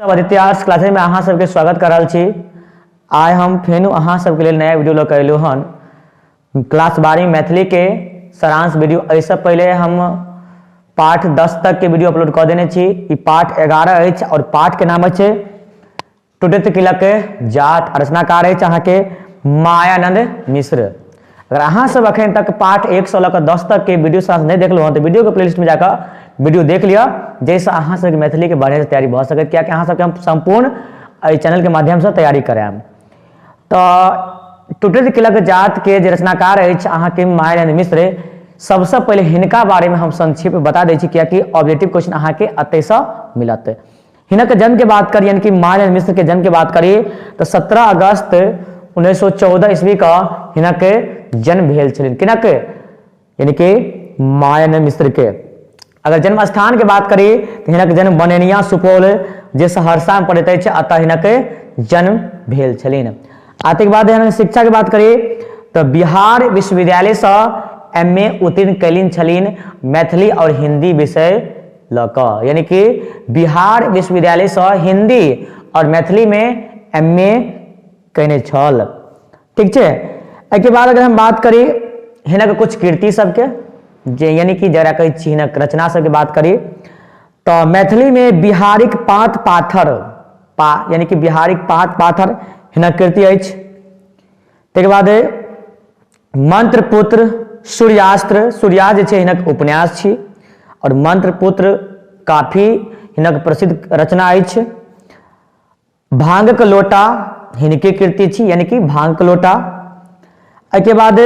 सब Aditya arts classes में अहाँ सबके स्वागत कर रहल छी। आइ हम फेनो अहाँ सबके लेल नया वीडियो लऽ के अयलहुँ हन, क्लास 12 मैथिली के सारांश वीडियो। एहिसँ पहिले हम पाठ 10 तक के वीडियो अपलोड कऽ देने छी। ई पाठ 11 अछि और पाठ के नाम अछि टूटैत किलक जात। रचनाकार अछि अहाँके मायानंद मिश्र। अगर अहाँ सब अखन तक पाठ 1 से लऽ कऽ 10 तक के वीडियो सारांश नहि देखलहुँ हँ तऽ वीडियो के प्लेलिस्ट में जाकऽ वीडियो देख लिअ, जाहिसँ अहाँ सबके मैथिली के बढ़िआँ से तैयारी भऽ सकत, कियाकि अहाँ सबके हम सम्पूर्ण एहि चैनल के माध्यमसँ तैयारी करायब। तऽ टूटैत किलक जात के जे रचनाकार अछि अहाँके मायानंद मिश्र, सबसँ पहिले हिनका बारेमे हम संक्षेप बता दै छी, कियाकि ऑब्जेक्टिव क्वेश्चन अहाँके एतहिसँ मिलत। हिनक जन्म के बात करी, यानी कि मायानंद मिश्र के जन्म के बात करी तो 17 अगस्त 1914 ईस्वी का हिनक जन्म भेल छलनि। किनक? यानी कि मायानंद मिश्र के। अगर जन्म स्थान के बात करी तो हिनक जन्म बनैनिया सुपौल जे सहरसा में पड़ैत अछि, अतः हिनक जन्म भेल छलनि। आ तकर बाद हिनक शिक्षा के बात करी तो बिहार विश्वविद्यालय से एम ए उत्तीर्ण कयलनि छलनि मैथिली और हिंदी विषय लऽ कऽ, यानी कि बिहार विश्वविद्यालय से हिंदी और मैथिली में एम ए कयने छल। ठीक छै। एहिके बाद अगर हम बात करी हिनक कुछ कृति सबके, जे यानी कि जरा कहै छी हिनक रचना सबके बात करी तऽ मैथिली में बिहारिक पात पाथर पा यानी कि बिहारिक पात पाथर हिनक कृति अछि। तकर बाद मंत्रपुत्र सूर्यास्त्र, सूर्यास्त्र जे छै हिनक उपन्यास छी और मंत्रपुत्र काफी हिनक प्रसिद्ध रचना अछि। भांगक लोटा हिनके कृति छी, यानी कि भांगक लोटा। एहिके बाद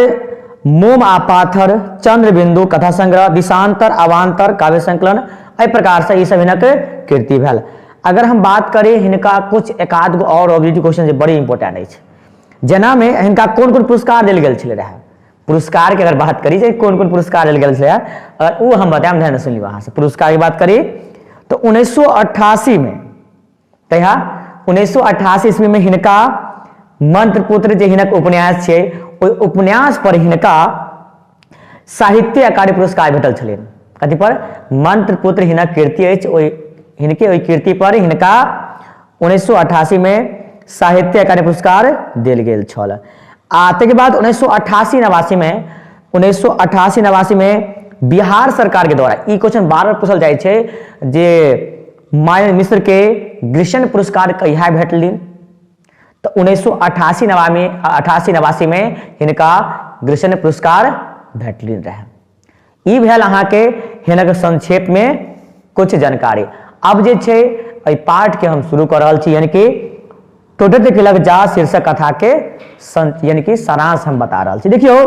मोम आ पाथर, चंद्रबिंदु कथा संग्रह, दिशांतर अवांतर काव्य संकलन, एहि प्रकार से ई सब हिनक कृति भेल। अगर हम बात करी हिनका कुछ एकाध गो और ऑब्जेक्टिव क्वेश्चन जे बड़ी इंपोर्टेंट अछि, जेना में हिनका कोन कोन पुरस्कार देल गेल छलै रहए। पुरस्कार के अगर बात करी जे कोन कोन पुरस्कार देल गेल छलै, अगर ओ हम बतायब, ध्यान सुन लियौ अहाँ से। पुरस्कार के बात करी तो 1988 में, तहिया 1988 ईस्वी में हिनका मंत्रपुत्र जे हिनक उपन्यास छै, ओहि उपन्यास पर हिनका साहित्य अकादमी पुरस्कार भेटल छलनि। कथी पर? मंत्रपुत्र हिनक कृति अछि, ओहि हिनके ओहि कृति पर हिनका 1988 में साहित्य अकादमी पुरस्कार देल गेल छल। आ ताहिके बाद 1988-89 में, 1988-89 में बिहार सरकार के द्वारा ई क्वेश्चन बार बार पूछल जाइ छै जे मायानंद मिश्र के ग्रीष्म पुरस्कार कहिया भेटलनि, तऽ 1988-89 में हिनका ग्रीष्म पुरस्कार भेटलनि रहे। ई भेल अहाँके हिनक संक्षेप में कुछ जानकारी। अब जे छै एहि पाठ के हम शुरू कऽ रहल छी, यानी कि टूटैत किलक जा शीर्षक कथा के यानी कि सारांश हम बता रहल छी। देखियौ,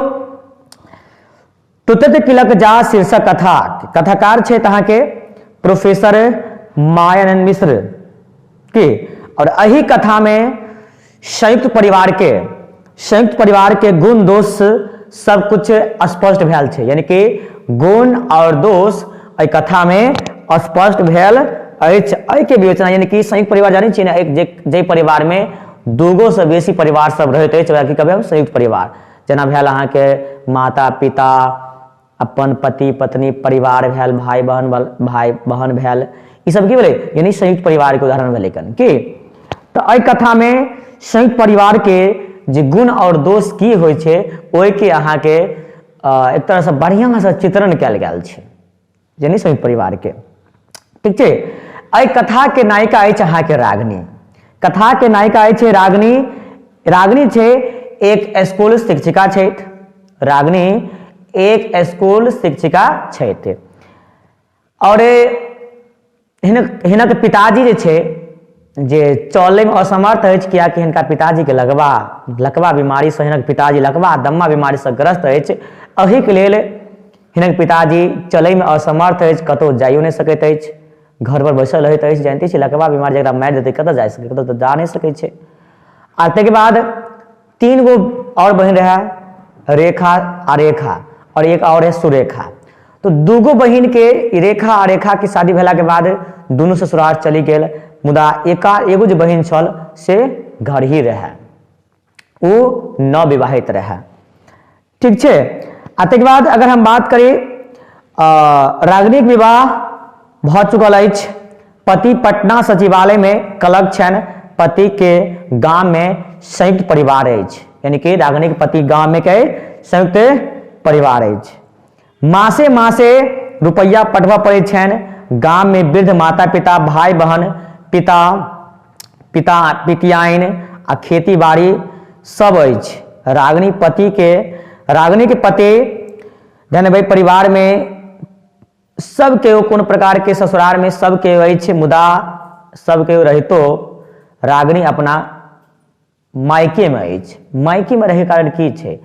टूटैत किलक जा शीर्षक कथा कथाकार छथि अहाँके प्रोफेसर मायानंद मिश्र के, और एहि कथा में संयुक्त परिवार के गुण दोष सब कुछ स्पष्ट भेल छै, यानी कि गुण और दोष एहि कथा में स्पष्ट भेल अछि। एहि के विवेचना यानी कि संयुक्त परिवार जानै छियै ने, एक जे परिवार में दूगो से बेसी परिवार सब रहैत अछि ओकरा की कहबै हम? संयुक्त परिवार। जेना भेल अहाँके माता पिता, अपन पति पत्नी, परिवार भेल, भाई बहन भाई बहन भेल, ई सब की भेलै? यानी संयुक्त परिवार के उदाहरण भेलै कन की। तऽ एहि कथा में संयुक्त परिवार के जे गुण और दोष की होइ छै ओहि के अहाँके एक तरह से बढ़िया से चित्रण कयल गेल छै, यानी संयुक्त परिवार के। ठीक छै। एहि कथा के नायिका अछि अहाँके रागिनी। कथा के नायिका अछि रागिनी। रागिनी छै एक स्कूल शिक्षिका छथि। रागिनी एक स्कूल शिक्षिका छथि और हिनक हिनक पिताजी जे छै जे चलैमे असमर्थ अछि, कियाकि हिनका पिताजीके लकवा लकवा बीमारीसँ, हिनक पिताजी लकवा दम्मा बीमारीसँ ग्रस्त अछि। एहिके लेल हिनक पिताजी चलैमे असमर्थ अछि, कतहु जाइयो नहि सकैत अछि, घर पर बैसल रहैत अछि। जानिते छी लकवा बीमारी जकरा मारि देतै कतऽ जा सकै, कतऽ तऽ जा नहि सकै छै। आ ताहिके बाद 3 गो और बहन रहे, रेखा आ रेखा और एक और है सुरेखा। तो दूगो बहिन के रेखा आ रेखा के शादी भेला के बाद दुनू ससुराल चली गेल, मुदा एका एगो जे बहिन छल से घर ही रहे, ओ न विवाहित रहे। ठीक छै। आ ताहिके बाद अगर हम बात करी, रागिनीक विवाह भऽ चुकल अछि। पति पटना सचिवालय में क्लर्क छनि। पति के गाम में संयुक्त परिवार अछि, यानी कि रागिनी के पति गाम में के संयुक्त परिवार अछि। मासे मासे रुपैआ पठबऽ पड़ैत छनि। गाम में वृद्ध माता पिता, भाई बहन, पिता पिता पितियाइन आ खेती बाड़ी सब अछि। रागिनी पति के रागिनी के पति धनबै परिवार में सब केओ कोनो प्रकार के ससुराल में सब केओ अछि, मुदा सब केओ रहितो रागिनी अपना मायके में अछि। मायके में रहै कारण की छै,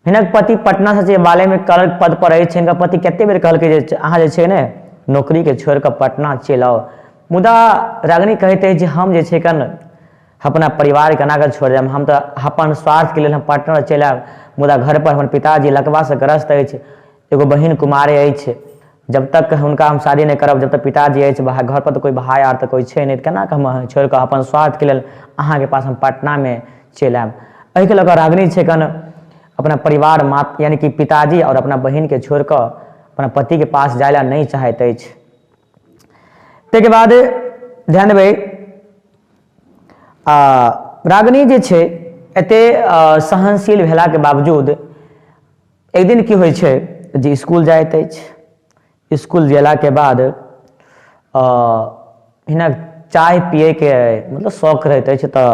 हिनक पति पटना सचिवालय में क्लर्क पद पर अछि। हिनकर पति कते बेर कहलकै जे अहाँ जे छै ने नौकरी के छोड़ि कऽ पटना चलि आउ, मुदा रागिनी कहैत अछि जे हम जे छै कन अपना परिवार के एना कऽ छोड़ि देब, हम तऽ अपन स्वार्थ के लेल हम पटना चलि आयब, मुदा घर पर हमर पिताजी लकवा से ग्रस्त अछि, एगो बहिन कुमारे अछि, जब तक हुनका हम शादी नहि करब, जब तक पिताजी अछि घर पर तऽ कोइ भाय आर तऽ कोइ छै नहि, तऽ केना कऽ हम छोड़ि कऽ अपन स्वार्थके लेल अहाँके पास हम पटनामे चलि आयब। एहिके लऽ कऽ रागिनी छै कन अपना परिवार मात यानी कि पिताजी आओर अपना बहिनके छोड़ि कऽ अपना पतिके पास जाय लए नहि चाहैत अछि। ताहिके बाद ध्यान देबै आ रागिनी जे छै एते सहनशील भेलाके बावजूद एक दिन की होइ छै जे इसकुल जाइत अछि। इसकुल गेलाके बाद हिनक चाय पियैके मतलब शौक रहैत अछि, तऽ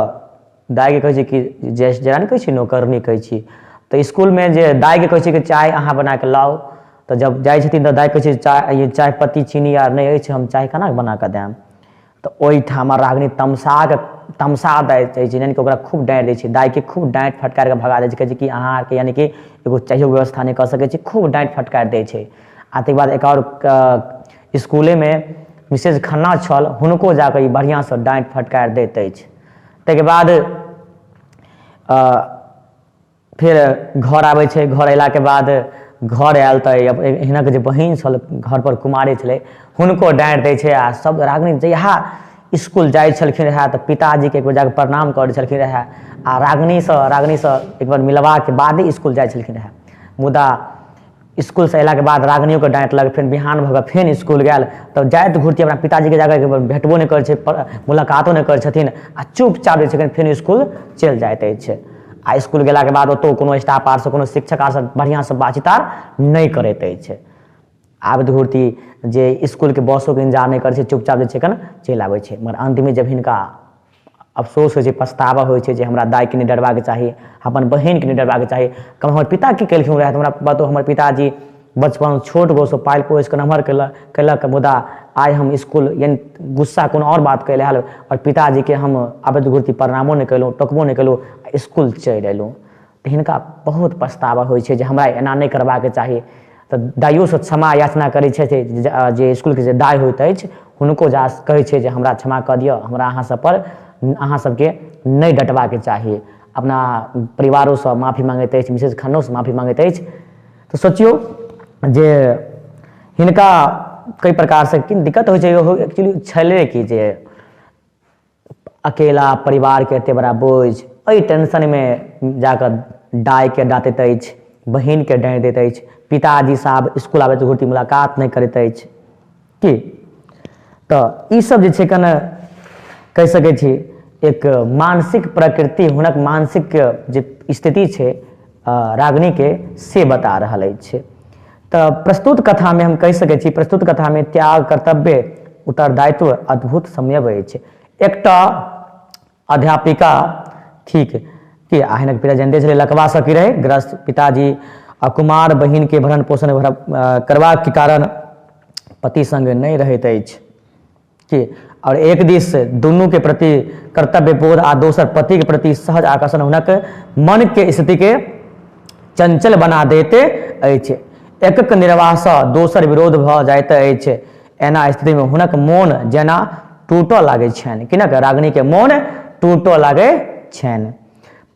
दाइके कहै छै कि जे जेना नहि कहै छी नौकरनी कहै छी, तऽ इसकुलमे जे दाइके कहै छै कि चाय अहाँ बनाके लाउ, तऽ जब जाइ छथिन तऽ दाइ कहै छै चाय चाय पत्ती चीनी आर नहि अछि, हम चाय केना बनाकऽ देब। तऽ ओहिठाम रागिनी तमसा कऽ तमसा दैत अछि, यानि कि ओकरा खूब डाँटि दै छै, दाइके खूब डाँटि फटकारि कऽ भगा दै छै, कहै छै कि अहाँके यानि कि एगो चाइयोके व्यवस्था नहि कऽ सकै छी, खूब डाँटि फटकारि दै छै। आ ताहिके बाद एक आओर इसकुलेमे मिसेज खन्ना छल, हुनको जा कऽ ई बढ़िआँसँ डाँटि फटकारि दैत अछि। ताहिके बाद फेर घर आबै छै। घर अयलाके बाद घर आयल तऽ हिनक जे बहिन छल घर पर कुमारे छलै, हुनको डाँटि दै छै। आ सब रागिनी जहिया इसकुल जाइ छलखिन रहए तऽ पिताजीके एक बेर जाकऽ प्रणाम करै छलखिन रहए आ रागिनीसँ एक बेर मिलबाके बादे इसकुल जाइ छलखिन रहए। मुदा इसकुलसँ अयलाके बाद रागिनियोके डाँटलक। फेर बिहान भऽ कऽ फेर इसकुल गेल तऽ जाइत घुरती अपना पिताजीके जाकऽ एक बेर भेटबो नहि करै छै, मुलाकातो नहि करै छथिन आ चुपचाप जे छै फेर इसकुल चलि जाइत अछि। आ इसकुल गेलाके बाद ओतौ कोनो स्टाफ आरसँ कोनो शिक्षक आरसँ बढ़िआँसँ बातचीत आर नहि करैत अछि। आबैत घुरती जे इसकुलके बसोके इन्तजार नहि करै छै, चुपचाप जे छै कन चलि आबै छै। मगर अन्तमे जब हिनका अफसोस होइ छै, पछतावा होइ छै जे हमरा दाइके नहि डरबाक चाही, अपन बहिनके नहि डरबाक चाही, कम हमर पिता की केलखिन रहए, तऽ हमरा बताउ हमर पिताजी बचपन छोट गोसँ पालि पोसि कऽ नमहर केलक केलक मुदा आइ हम इसकुल यानि गुस्सा कोनो आओर बात कहि आयल आओर पिताजीके हम आबैत घुरती प्रणामो नहि केलहुँ, टोकबो नहि केलहुँ, इसकुल चलि अयलहुँ। तऽ हिनका बहुत पछतावा होइ छै जे हमरा एना नहि करबाक चाही। तऽ दाइयोसँ क्षमा याचना करै छथि जे इसकुलके जे दाइ होइत अछि हुनको जा कहै छै जे हमरा क्षमा कऽ दिअ, हमरा अहाँ सबपर अहाँ सबके नहि डँटबाक चाही। अपना परिवारोसँ माफी माँगैत अछि, मिसेज खन्नोसँ माफी माँगैत अछि। तऽ सोचियौ जे हिनका कइ प्रकारसँ की दिक्कत होइ छै। एक्चुअली छलै कि जे अकेला परिवारके एते बड़ा बोझ, एहि टेंशनमे जाकऽ दाइके डाँटैत अछि, बहिनके डाँटि दैत अछि, पिताजी साहब इसकुल आबैत घुरती मुलाकात नहि करैत अछि की। तऽ ईसब जे छै कने कहि सकै छी एक मानसिक प्रकृति, हुनक मानसिक जे स्थिति छै रागिनीके से बता रहल अछि। तऽ प्रस्तुत कथामे हम कहि सकै छी प्रस्तुत कथामे त्याग, कर्तव्य, उत्तरदायित्व अद्भुत समयव अछि। एकटा अध्यापिका ठीक कि आ हिनक पिता जनिते छलै लकवासँ की रहै ग्रस्त, पिताजी आ कुमार बहिनके भरण पोषण करबाक कारण पति संग नहि रहैत अछि कि। आओर एक दिस दुनूके प्रति कर्तव्य बोध आ दोसर पतिके प्रति सहज आकर्षण हुनक मनके स्थितिके चंचल बना दैत अछि। एकक निर्वाहसँ दोसर विरोध भऽ जाइत अछि। एना स्थितिमे हुनक मोन जेना टूटऽ लागै छनि। किनक? रागिनीके मोन टूटऽ लागै छनि।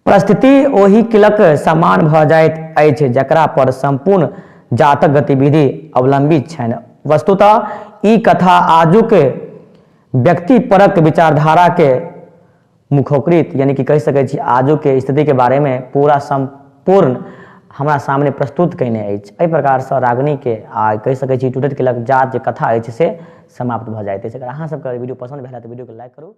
परिस्थिति ओहि किलक समान भऽ जाइत अछि जकरा पर सम्पूर्ण जातक गतिविधि अवलम्बित छनि। वस्तुतः ई कथा आजुक व्यक्तिपरक विचारधाराके मुखौकृत यानी कि कहि सकै छी आजुके स्थितिके बारेमे पूरा सम्पूर्ण हमरा सामने प्रस्तुत कयने अछि। एहि प्रकारसँ रागिनीके आ कहि सकै छी टूटैत किलक जात जे कथा अछि से समाप्त भऽ जाइत अछि। अगर अहाँ सबके वीडियो पसन्द भेल तऽ वीडियोके लाइक करू।